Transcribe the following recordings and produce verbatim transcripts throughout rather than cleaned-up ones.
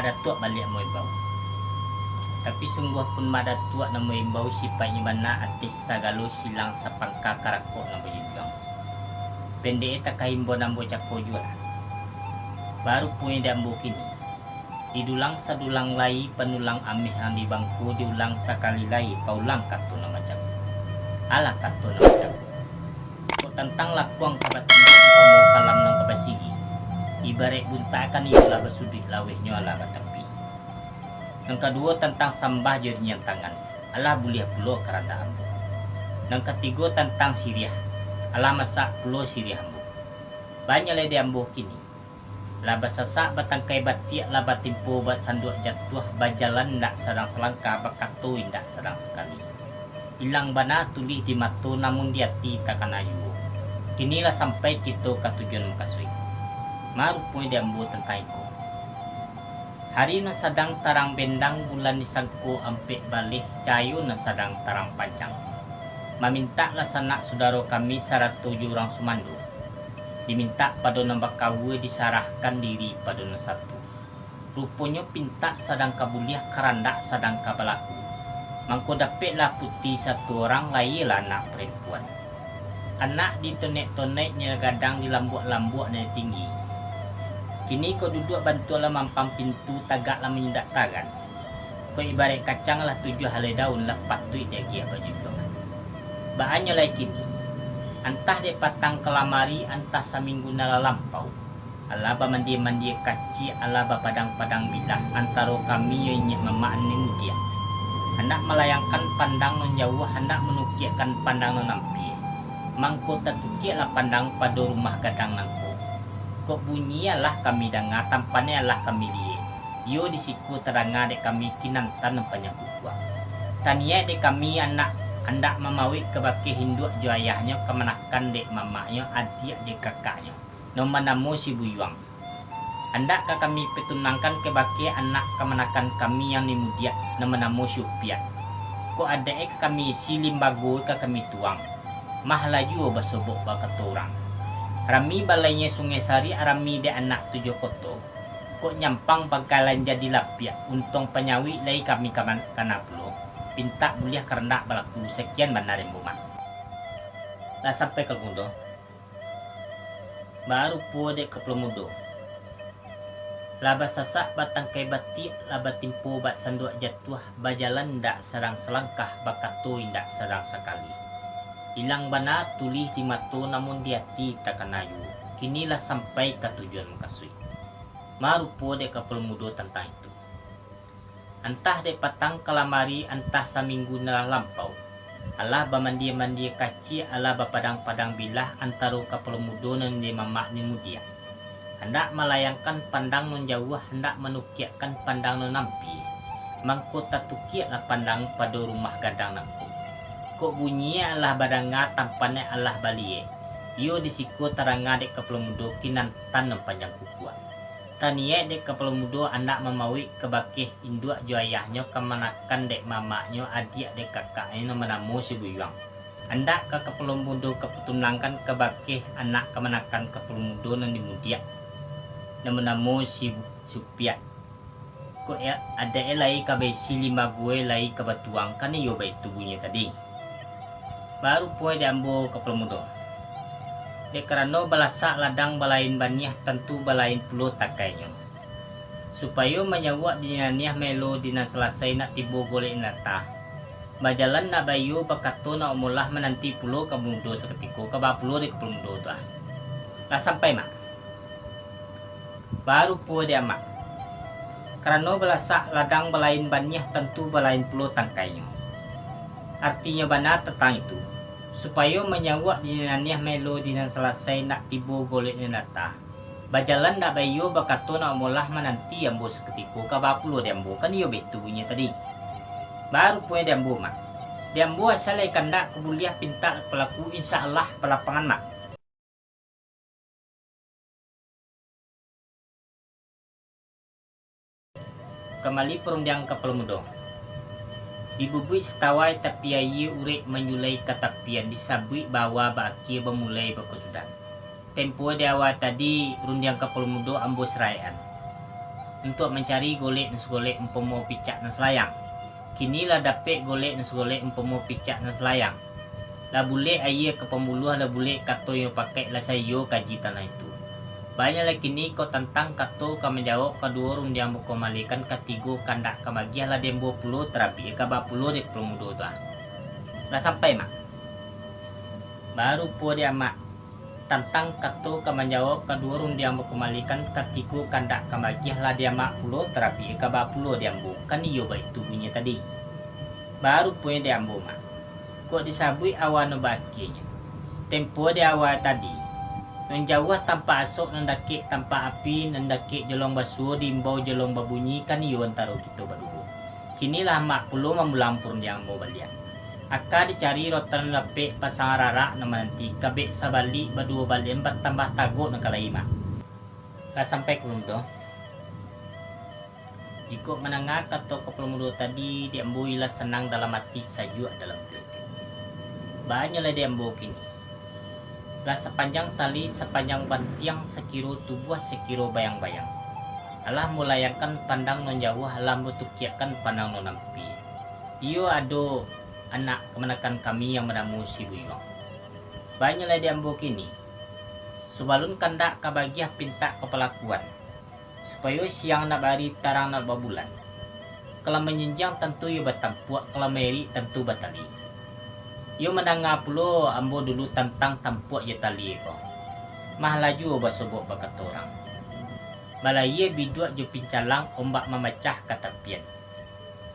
Datuak baliak maimbau. Tapi sungguah pun Mak Datuak nan maimbau sipaiknyo bana ateh sagalo silang sapangka karakok nan bajujuang. Pendek e takah imbau nan bocako juo lah. Baru punya di ambo kini. Didulang sadulang lai panulang ameh nan di bangku diulang sakali lai paulang kato nan macam tu. Alah kato nan macam tu. Kok tantang lakuang ka batindak umpamo kalam nan ka basigi. Ibaraik buntak kan iyo lah basuduik laweh nyo alah batapi. Nan kaduo tantang sambah jo rinjang tangan, alah buliah pulo karandak ambo. Nan katigo tantang siriah, alah masak pulo siriah ambo. Banyak lai di ambo kini. Lah basasak batangkai batiak, lah batimpo basanduak jatuah, bajalan indak sadang salangkah, bakato indak sadang sakali. Ilang bana tulih di mato, namun di ati takana juo. Kini lah sampai kito ka tujuan mukasuik. Maruponyo di ambo tantang iko. Hari nan sadang tarang bendang, bulan disangko ampek baleh, cahayo nan sadang tarang panjang. Mamintak lah sanak sudaro kami sarato jo urang sumando. Dimintak pado nan bakaua, disarahkan diri pado nan satu. Ruponyo pintak sadang ka buliah, karandak sadang ka balaku. Mangko dapeklah puti satu urang, lahialah anak parampuan. Anak ditonek-tonek nyo gadang, dilambuak-lambuak nyo tinggi. Kini kok duduak bantuak lah mampang pintu, tagak lah manyindak tangan. Kok ibaraik kacang lah tujuah halai daun, lah patuik diagiah bajujuangan. Baanyo lai kini, antah dek patang kalamari, antah saminggu nan lah lampau. Alah bamandie-mandie kaciak, alah bapadang-padang bilah, antaro kami jo inyiak mamak nan di mudiak. Handak malayangkan pandang nan jauah, handak manukiakkan pandang nan ampia. Mangko tatukiaklah pandang pado rumah gadang nangko. Kok bunyi alah kami danga, tampanak alah kami liek. Iyo di siko tadanga dek kami kinantan nan panjang kukuak. Taniaik dek kami anak, handak mamawik kabake induak jo ayahnyo, kamanakan dek mamaknyo, adiak dek kakaknyo, nan manamo si Buyuang. Handak ka kami patunangkan kabake anak kamanakan kami nan di mudiak, nan manamo si Upiak. Kok adaik e ka kami isi, limbago e ka kami tuang. Mah lah juo basobok bakato urang. Rami balainyo Sungai Sarik, rami dek anak tujuah koto. Kok nyampang bakalan jadi lapiak, untuang panyawik lai kami kaman-, kana pulo. Pintak buliah karandak balaku, sakian bana dek ambo mah. Lah sampai ka Lundo. Barupo dek kapalo mudo. Lah basasak batangkai batiak, lah batimpo bak sanduak jatuah, bajalan indak sadang salangkah, bakato indak sadang sakali. Ilang bana tulih di mato, namun di ati takana juo. Kini lah sampai ka tujuan mukasuik. Marupo dek kapalo mudo tantang itu. Antah dek patang kalamari, antah saminggu nan lah lampau. Alah bamandie-mandie kaciak, alah bapadang-padang bilah antaro kapalo mudo nan di mamak di mudiak. Handak malayangkan pandang nan jauah, handak manukiakkan pandang nan ampia. Mangko tatukiaklah pandang pado rumah gadang nangko. Kok bunyi alah badanga, tampanak alah baliek. Iyo di siko tadanga dek kapalo mudo kinantan nan panjang kukuak. Taniaik dek kapalo mudo handak mamawik kabake induak jo ayahnyo, kamanakan dek mamaknyo, adiak dek kakaknyo nan manamo si Buyuang. Handak ka kapalo mudo ka patunangkan kabake anak kamanakan kapalo mudo nan di mudiak, nan manamo si Supiak. Kok ya, adaik e lai ka baisi, limbago e lai ka batuang, kan iyo baitu bunyi tadi. Barupo dek ambo kapalo mudo. Dek karano balasak ladang balain baniah, tantu balain pulo tangkainyo. Supayo manyauak di nan niah maelo di nan salasai, nak tibo golek nan atah. Bajalan nak baiyo, bakato nak omolah, mananti pulo kapalo mudo sakutiko, ka ba pulo dek kapalo mudo tu ah. Lah sampai, Mak. Barupo dek amak. Karano balasak ladang balain baniah, tantu balain pulo tangkainyo. Artinyo bana tantang itu, supayo manyauak di nan niah maelo di nan salasai, nak tibo golek nan atah. Bajalan nak baiyo, bakato nak omolah, mananti ambo sakutiko, ka ba pulo dek ambo, kan iyo baitu bunyi tadi. Baruponyo dek ambo, Mak. Dek ambo asa lai kandak ka buliah, pintak ka balaku, insya Allah palapangan, Mak. Kamali parundiang kapalo mudo. Dibubuik satawai tapi aia, urek manjulai ka tapian, disabuik baawa baakia, bamulai bakasudahan. Tempo di awa tadi, rundiang kapalo mudo ambo saraekan. untuak mancari golek nan sagolek umpamo picak nan salayang. Kini lah dapek golek nan sagolek umpamo picak nan salayang. Lah bulek aia ka pambuluah, lah bulek kato inyo pakai, lah saiyo kaji tanah itu. Banyak lah kini kok tantang kato ka manjawab, kaduo rundiang bakumalikan, katigo kandak ka magiah, lah di ambo pulo tarabik ka bapulo di kapalo mudo tu ah. Lah sampai, Mak? Baru pulo di Amak. Tantang kato ka manjawab, kaduo rundiang bakumalikan, katigo kandak ka magiah, lah di Amak pulo tarabik ka bapulo di ambo. Kan iyo baitu bunyi tadi. Baru punyo di ambo, Mak. Kok disabuik awa nan baakianyo. Tempo di awa tadi, nan jauah tampak asok, nan dakek tampak api, nan dakek jolong basuo, diimbau jolong babunyi, kan iyo antaro kito baduo. Kini lah Amak pulo mamulang rundiang ambo baliak. Aka dicari rotan nan dapek, pasang ararak nan mananti, kabek sabalik baduo baliak, batambah tagok nan ka lai, Mak. Lah sampai ka Kapalo Mudo? Jikok mandanga kato Kapalo Mudo tadi, di ambo iyolah sanang dalam ati, sajuak dalam kiro-kiro. Banyak lah di ambo kini. Lah sapanjang tali, sapanjang bantiang, sakiro tubuah, sakiro bayang-bayang. Alah ambo layangkan pandang nan jauah, alah ambo tukiakkan pandang nan ampia. Iyo ado anak kamanakan kami yang banamo si Buyuang. Banyak lah di ambo kini. Sabalun kandak ka bagiah, pintak ka palakuan. Supayo siang nak baari, tarang nak babulan. Kalau manjinjiang tantu iyo batampuak, kalau maerik tantu batali. Iyo mandanga pulo ambo dulu tantang tampuak jo tali ko. Mah laju basobok bakato urang. Balayia biduak jo pincalang, ombak mamacah ka tapian.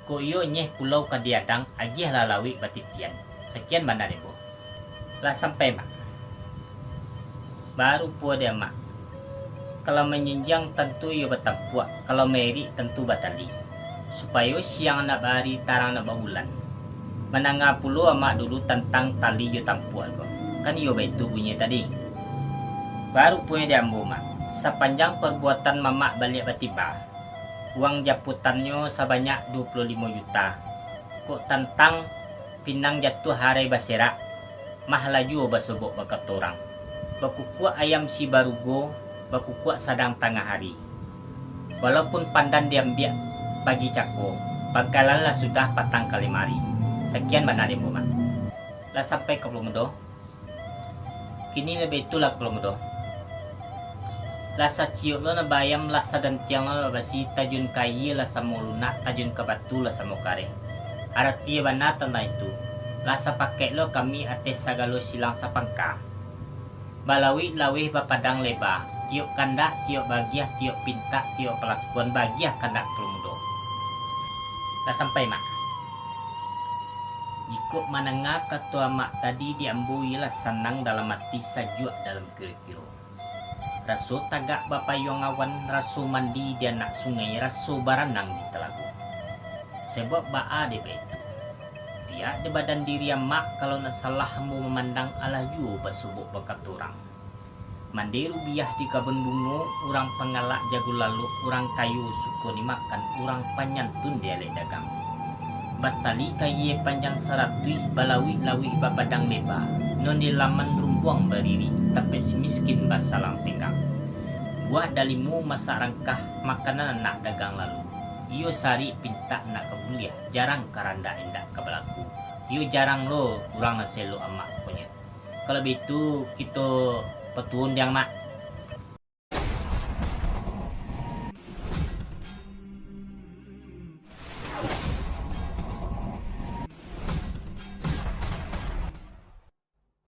Kok iyo nyeh pulau ka diadang, agiahlah lauik batitian. Sakian bana di ambo. Lah sampai, Mak? Baru pulo di Amak. Kalau manjinjiang tantu iyo batampuak, kalau maerik tantu batali. Supayo siang nak baari, tarang nak babulan. Mandanga pulo Amak dulu tantang tali jo tampuak ko. Kan iyo baitu bunyi tadi. Baru punyo di ambo, Mak. Sapanjang parbuatan mamak baliak batiba, uang japutannyo sabanyak duo puluah limo juta. Kok tantang pinang jatuah arai baserak, mah laju basobok bakato urang. Bakukuak ayam si barugo, bakukuak sadang tangah ari. Walaupun pandan diambiak pagi cako, pangkalan lah sudah patang ka limo ari. Sakian bana di ambo, Mak. Lah sampai Kapalo Mudo? Kini lah baitu lah Kapalo Mudo. Lah saciok lo nan baayam, lah sadantiang lo nan babasi, tajun ka aia lah samo lunak, tajun ka batu lah samo kareh. Arati bana tantang itu, lah sapakaik lo kami ateh sagalo silang sapangka. Balauik laweh bapadang leba, tiok kandak, tiok bagiah, tiok pintak, tiok palakuan, bagiah kandak Kapalo Mudo. Lah sampai, Mak? Jikok mandanga kato Amak tadi, di ambo iyolah sanang dalam ati, sajuak dalam kiro-kiro. Raso tagak bapayuang awan, raso mandi di anak sungai, raso baranang di talago. Sabab baa dek baitu? Pihak di badan diri Amak, kalau ndak salah ambo mamandang, alah juo basobok bakato urang. Mande rubiah di kabun bungo, urang pangalak jago lalok, urang kayo suko dimakan, urang panyantun dialek dagang. Batali kaia panjang saratuih, balauik laweh bapadang leba, nan di laman rumbuang bariri, tampek si miskin basalang tenggang. Buah dalimo masak rangkah, makanan anak dagang lalu. Iyo sarik pintak nak ka buliah, jarang ka randak indak ka balaku. Iyo jarang lo urang nan saelok Amak ko nyo. Kalau baitu, kito patuo rundiang, Mak.